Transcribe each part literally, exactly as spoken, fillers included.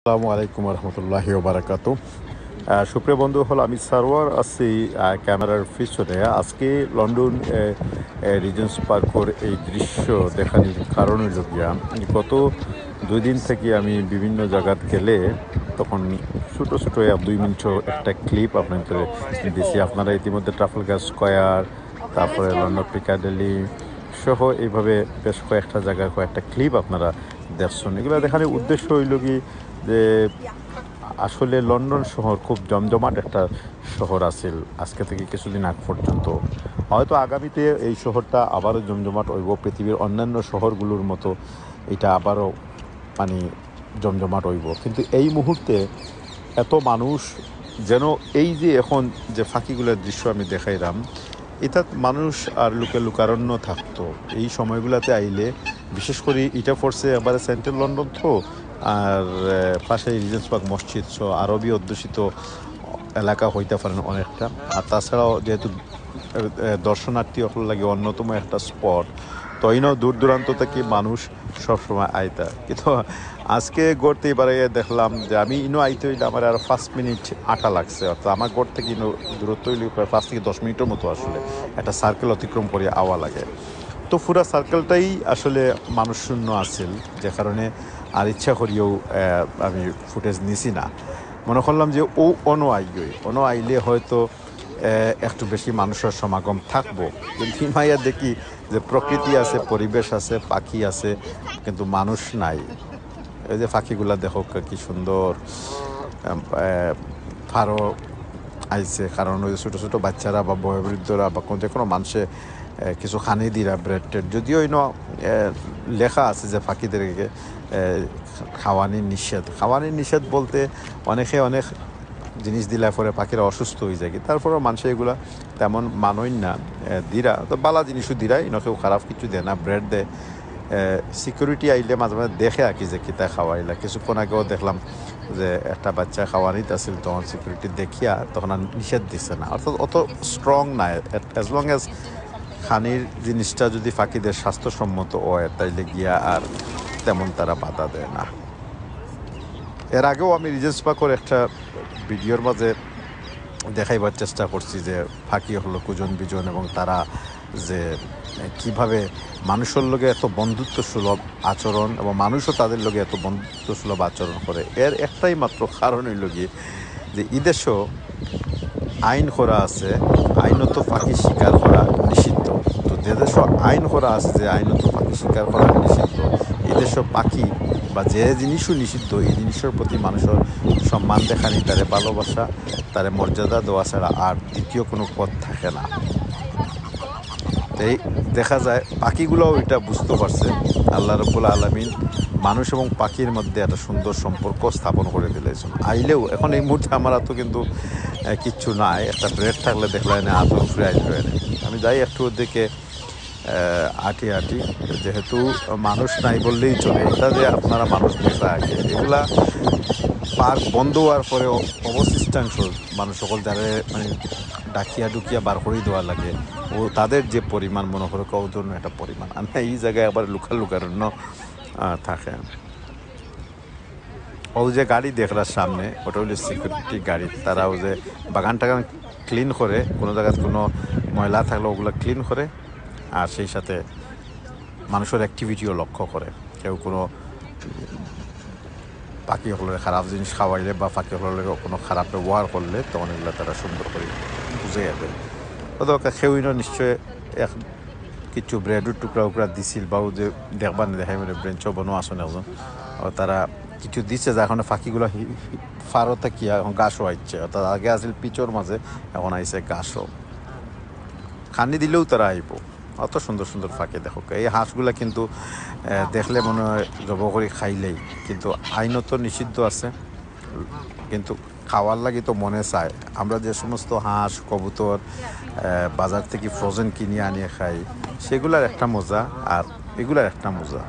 আসসালামু আলাইকুম রহমতুল্লাহি ওবারাকাতু। আহ, সুপ্রিয় বন্ধু, হলো আমি সারোয়ার আছি, আহ, ক্যামেরার পিছনে। আজকে লন্ডন, আহ, আহ, রিজেন্টস পার্কর এই দৃশ্য দেখানির কারণ হইল গিয়া, গত দুই দিন থেকে আমি বিভিন্ন জায়গাত গেলে তখন ছোটো ছোটো এক দুই মিনিটর একটা ক্লিপ আপনাদের দিছি। আপনারা ইতিমধ্যে ট্রাফালগার স্কয়ার, তারপরে লন্ডন পিকাডেলি সহ এইভাবে বেশ কয়েকটা জায়গার কয়েকটা ক্লিপ আপনারা দেখছেন। এগুলো দেখানোর উদ্দেশ্য হইল কি যে আসলে লন্ডন শহর খুব জমজমাট একটা শহর আছিল আজকে থেকে কিছুদিন আগ পর্যন্ত। হয়তো আগামীতে এই শহরটা আবারও জমজমাট হইব, পৃথিবীর অন্যান্য শহরগুলোর মতো এটা আবারও মানে জমজমাট হইব, কিন্তু এই মুহূর্তে এত মানুষ যেন এই যে এখন যে ফাঁকিগুলোর দৃশ্য আমি দেখাইলাম, এটাত মানুষ আর লোকে লোকারণ্য থাকতো। এই সময়গুলোতে আইলে, বিশেষ করে এটা পড়ছে একবারে সেন্ট্রাল লন্ডন তো, আর আহ, পাশে রিজেন্টস পার্ক মসজিদ সহ আরবি অধ্যুষিত এলাকা হইতে পারেন অনেকটা। আর তাছাড়াও যেহেতু আহ, দর্শনার্থী অকল লাগে অন্যতম একটা স্পট, তো ইনো দূর দূরান্ত থেকে মানুষ সবসময় আইতা। কিন্তু আজকে ঘর থেকে বারে দেখলাম যে আমি ইনো আইতে হইলে আমার আরো পাঁচ মিনিট আটা লাগছে, অর্থাৎ আমার ঘর থেকে ইনো দূরত্ব হইলে প্রায় পাঁচ থেকে দশ মিনিটের মতো আসলে একটা সার্কেল অতিক্রম করে আওয়া লাগে। তো পুরা সার্কেলটাই আসলে মানুষ শূন্য আছিল, যে কারণে আর ইচ্ছা করিও আহ, আমি ফুটেজ নিছি না। মনে করলাম যে ও অনো আইগই, অনো আইলে হয়তো আহ, একটু বেশি মানুষের সমাগম থাকবো, কিন্তু হিমাইয়া দেখি যে প্রকৃতি আছে, পরিবেশ আছে, পাখি আছে, কিন্তু মানুষ নাই। এই যে পাখিগুলা দেখো কি সুন্দর, আহ, ফারো আইছে, কারণ ওই ছোটো ছোটো বাচ্চারা বা বয়োবৃদ্ধরা বা কোনো, যে কোনো মানুষে আহ, কিছু খানি দিরা, ব্রেড টেড, যদিও ইনো আহ, লেখা আছে যে পাখিদেরকে আহ, খাওয়ানি নিষেধ। খাওয়ানি নিষেধ বলতে অনেকে অনেক জিনিস দিলে পরে পাখিরা অসুস্থ হয়ে যায় কি, তারপরেও মানুষে এগুলা তেমন মানইন না। আহ, দিরা তো বালা জিনিসও দিরা, ইনো কেউ খারাপ কিছু দেয় না, ব্রেড দেয়। সিকিউরিটি আইলে মাঝে মাঝে দেখে আর কি যে কিতা খাওয়াইলা। কিছুক্ষণ আগেও দেখলাম যে একটা বাচ্চা খাওয়ানিত আছিল, তখন সিকিউরিটি দেখিয়া তখন আর নিষেধ দিছে না, অর্থাৎ অত স্ট্রং না। অ্যাজ লং অ্যাজ খানির জিনিসটা যদি পাখিদের স্বাস্থ্যসম্মত হয়, তাইলে গিয়া আর তেমন তারা বাধা দেয় না। এর আগেও আমি রিজেন্টস পার্কর একটা ভিডিওর মাঝে দেখাইবার চেষ্টা করছি যে পাখি হলো কুজন বিজন এবং তারা যে কিভাবে মানুষের লগে এত বন্ধুত্ব সুলভ আচরণ এবং মানুষও তাদের লগে এত বন্ধুত্ব সুলভ আচরণ করে। এর একটাই মাত্র কারণ হইল গিয়ে যে এই দেশও আইন করা আছে আইনত পাখি শিকার করা নিষিদ্ধ। তো যে দেশও আইন করা আছে যে আইনত পাখি শিকার করা নিষিদ্ধ, এই দেশও পাখি বা যে জিনিসও নিষিদ্ধ, এই জিনিসের প্রতি মানুষের সম্মান দেখানি, তারে ভালোবাসা, তারে মর্যাদা দেওয়া ছাড়া আর দ্বিতীয় কোনো পথ থাকে না। এই দেখা যায় পাখিগুলাও এটা বুঝতে পারছে। আল্লাহ রব্বুল আলামিন মানুষ এবং পাখির মধ্যে একটা সুন্দর সম্পর্ক স্থাপন করে দিলেছেন। আইলেও এখন এই মুহূর্তে আমার তো কিন্তু আহ, কিচ্ছু নাই, একটা ব্রেড থাকলে দেখলে না আতর ফিরে আসবে। আমি যাই একটু ওদিকে আহ, আটি আটি, যেহেতু মানুষ নাই বললেই চলে। এটা যে আপনারা মানুষ দেখা আগে, এগুলা পার্ক বন্ধ হওয়ার পরে অ- অবশিষ্টাংশ মানুষ সকল যারা মানে ডাকিয়া ডুকিয়া বার করে দেওয়া লাগে, ও তাদের যে পরিমাণ মনে করে কত জন্য একটা পরিমাণ। আর না, এই জায়গায় আবার লুকার লুকার অন্য আহ, থাকে। ও যে গাড়ি দেখলার সামনে, ওটা হইলো সিকিউরিটি গাড়ি। তারা ওই যে বাগান টাগান ক্লিন করে, কোনো জায়গায় কোনো ময়লা থাকলে ওগুলো ক্লিন করে, আর সেই সাথে মানুষের অ্যাক্টিভিটিও লক্ষ্য করে। কেউ কোনো পাখি হকলরে খারাপ জিনিস খাওয়াইলে বা পাখি হকলরে কোনো খারাপ ব্যবহার করলে, তখন এগুলো তারা সুন্দর করে বুঝে যাবে। ওদের কেউই না নিশ্চয় এক কিছু ব্রেডের টুকরা উকরা দিছিল, বা ও যে দেখবা না, দেখাই মানে ব্রেঞ্চও বনো আসুন একজন, ও তারা কিছু দিছে, যার কারণে পাখিগুলো হি- হি- ফারো থাকিয়া এখন ঘাসও আইচ্ছে। অর্থাৎ আগে আছিল পিচর মাঝে, এখন আইছে ঘাসও। খানি দিলেও তারা আইব। অত সুন্দর সুন্দর পাখি দেখো। এই হাঁসগুলা কিন্তু আহ, দেখলে মনে হয় জব করি খাইলেই, কিন্তু আইনত নিষিদ্ধ আছে, কিন্তু খাওয়ার লাগি তো মনে চায়। আমরা যে সমস্ত হাঁস, কবুতর আহ, বাজার থেকে ফ্রোজেন কিনে আনিয়ে খাই, সেগুলার একটা মজা, আর এগুলার একটা মজা।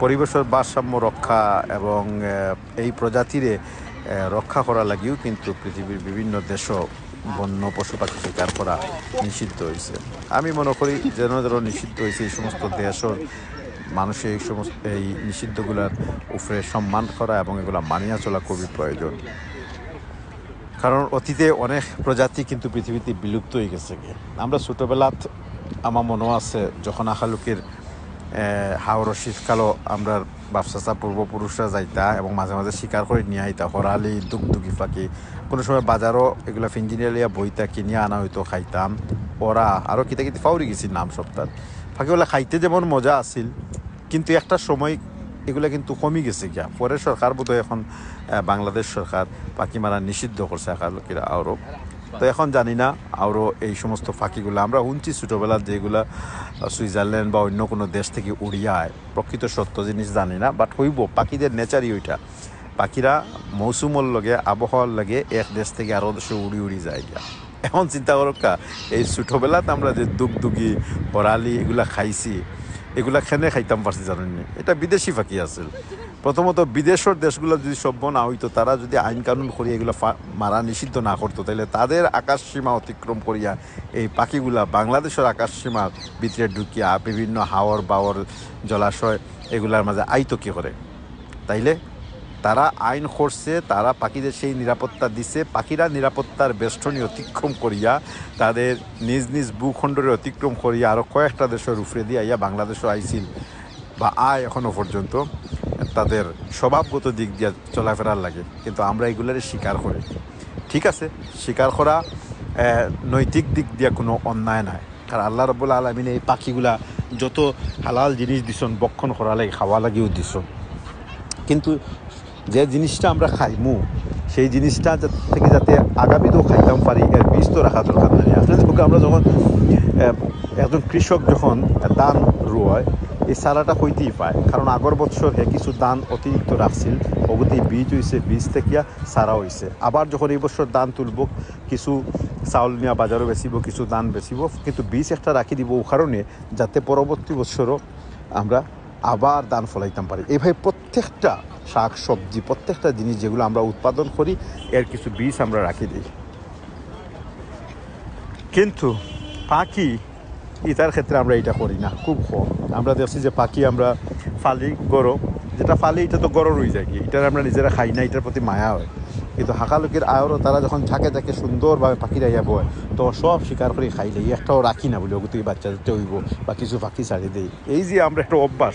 পরিবেশের ভারসাম্য রক্ষা এবং আহ, এই প্রজাতিরে আহ, রক্ষা করার লাগিও কিন্তু পৃথিবীর বিভিন্ন দেশও বন্য পশু পাখি শিকার করা নিষিদ্ধ হয়েছে। আমি মনে করি যেন যেন নিষিদ্ধ হয়েছে এই সমস্ত দেশের মানুষে এই সমস্ত, এই নিষিদ্ধগুলার উপরে সম্মান করা এবং এগুলা মানিয়া চলা খুবই প্রয়োজন। কারণ অতীতে অনেক প্রজাতি কিন্তু পৃথিবীতে বিলুপ্ত অই গেছে গি। আমরা ছোটবেলাত আমার মনো আছে, যখন আখালুকির, এ, হাওরর শীতকালো আমরার বাপ-চাচা পূর্বপুরুষরা যাইতা এবং মাঝে মাঝে শিকার করি নিয়া আইতা, হরালি, দুগদুগি পাখি। কুনু সময় বাজারো এগুলা ফিঞ্জিনিয়া লইয়া বইতা, কিনিয়া আনা অইতো, খাইতাম। ওরা আরো কিতা কিতা পাউরি গেছি নাম সবতার। পাখিগুলা খাইতে যেমন মজা আছিল, কিন্তু একটা সময় এগুলা কিন্তু কমি গেছে গিয়া। পরে সরকার বোধহয় এখন, আহ, বাংলাদেশ সরকার পাখি মারা নিষিদ্ধ করছে আখালুকির আওরো। তো এখন জানি না আওরো এই সমস্ত পাখিগুলা, আমরা হুনছি ছোটবেলাত যেগুলা, আহ, সুইজারল্যান্ড বা অন্য কুনু দেশ থাকি উড়িয়া আয়, প্রকৃত সত্য জিনিস জানি না, but হইব, পাখিদের নেচারই ওইটা। পাখিরা মৌসুমর লগে, আবহাওয়ার লগে এক দেশ থাকি আরো দেশো উড়ি উড়ি যায় গিয়া। এখন চিন্তা করউক্কা, এই ছোটবেলাত আমরা যে দুগদুগি, হরালি এগুলা খাইছি, এগুলা কেনে খাইতাম পারছি জানইন নি? এটা বিদেশি পাখি আছিল। প্রথমত বিদেশর দেশগুলা যদি সভ্য না অইতো, তারা যদি আইন কানুন করি এগুলা ফা-, মারা নিষিদ্ধ না করতো, তাইলে তাদের আকাশ সীমা অতিক্রম করিয়া এই পাখিগুলা বাংলাদেশর আকাশ সীমার ভিতরে ঢুকিয়া বিভিন্ন হাওর বাওর জলাশয় এগুলার মাঝে আইতো কি করে? তাইলে তারা আইন করছে, তারা পাখিদের সেই নিরাপত্তা দিছে। পাখিরা নিরাপত্তার বেষ্টনী অতিক্রম করিয়া তাদের নিজ নিজ ভূখণ্ডরে অতিক্রম করিয়া আরো কয়েকটা দেশর উপরেদি আইয়া বাংলাদেশো আইছিল বা আয় এখনো পর্যন্ত তাদের স্বভাবগত দিক দিয়া চলাফেরার লাগি। কিন্তু আমরা এগুলারে শিকার করি। ঠিক আছে, শিকার করা, আহ, নৈতিক দিক দিয়া কুনু অন্যায় নায়। কারণ আল্লাহ রাব্বুল আলামিনে এই পাখিগুলা যত হালাল জিনিস দিছইন, ভক্ষণ করা লাগি, খাওয়া লাগিও দিছইন, কিন্তু যে জিনিসটা আমরা খাইমু, সেই জিনিসটা যা-, থাকি যাতে আগামীতেও খাইতাম পারি, এর বীজ তো রাখা দরকার নাই। আপনাদের বুকে আমরা যখন, আহ, একজন কৃষক যখন ধান রোয়, এই চারাটা কইতেই পায়, কারণ আগর বছর হে কিছু ধান অতিরিক্ত রাখছিল, ওগুতেই বীজ অইছে, বীজ থাকিয়া চারা অইছে। আবার যখন এই বছর ধান তুলবো, কিছু চাউল নিয়া বাজারো বেচিবো, কিছু ধান বেচিবো, কিন্তু বীজ একটা রাখি দিবো ও কারণে, যাতে পরবর্তী বছরও আমরা আবার ধান ফলাইতাম পারি। এইভাবে প্রত্যেকটা শাক সবজি, প্রত্যেকটা জিনিস যেগুলো আমরা উৎপাদন করি, এর কিছু বীজ আমরা রাখি দিই। কিন্তু পাখি, ইতার ক্ষেত্রে আমরা এটা করি না, খুব কম। আমরা দেখছি যে পাখি আমরা ফালি ঘরো, যেটা ফালি এটা তো ঘরো রই যায় গি, এটা আমরা নিজেরা খাই না, এটার প্রতি মায়া হয়। কিন্তু আখালুকির আওরো তারা যখন ঝাঁকে ঝাঁকে সুন্দরভাবে পাখিরা আইয়া বয়, তো সব শিকার করি খাইলে, একটাও রাখি না বলে, ওগুতেই বাচ্চা যাতে অইব বা কিছু পাখি ছাড়ি দেই। এই যে আমরা একটা অভ্যাস,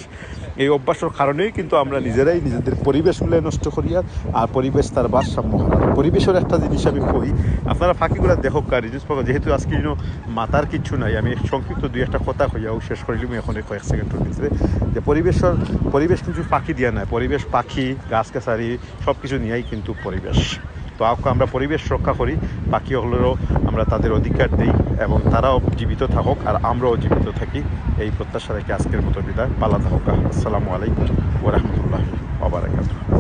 এই অভ্যাসের কারণেই কিন্তু আমরা নিজেরাই নিজেদের পরিবেশগুলো নষ্ট করি, আর, আর পরিবেশ তার ভারসাম্য হারায়। পরিবেশর একটা জিনিস আমি কই, আপনারা পাখিগুলা দেখউক্কা, রিজুস পাখি, যেহেতু আজকে ইনো মাতার কিচ্ছু নাই, আমি সংক্ষিপ্ত দুই একটা কথা কইয়াও শেষ করিলিমু এখন এই কয়েক সেকেন্ডর ভিতরে। যে পরিবেশর, পরিবেশ কিন্তু পাখি দিয়া নায়, পরিবেশ পাখি, গাছ গাছালি সব কিছু নিয়েই কিন্তু পরিবেশ। তো আউক্কা আমরা পরিবেশ রক্ষা করি, পাখি অকলরেও আমরা তাদের অধিকার দেই এবং তারাও জীবিত থাকুক আর আমরাও জীবিত থাকি, এই প্রত্যাশা রেখে আজকের মতো বিদায়। ভালা থাকুক্কা। আসসালামু আলাইকুম ওয়া রাহমাতুল্লাহি ওয়া বারাকাতুহু।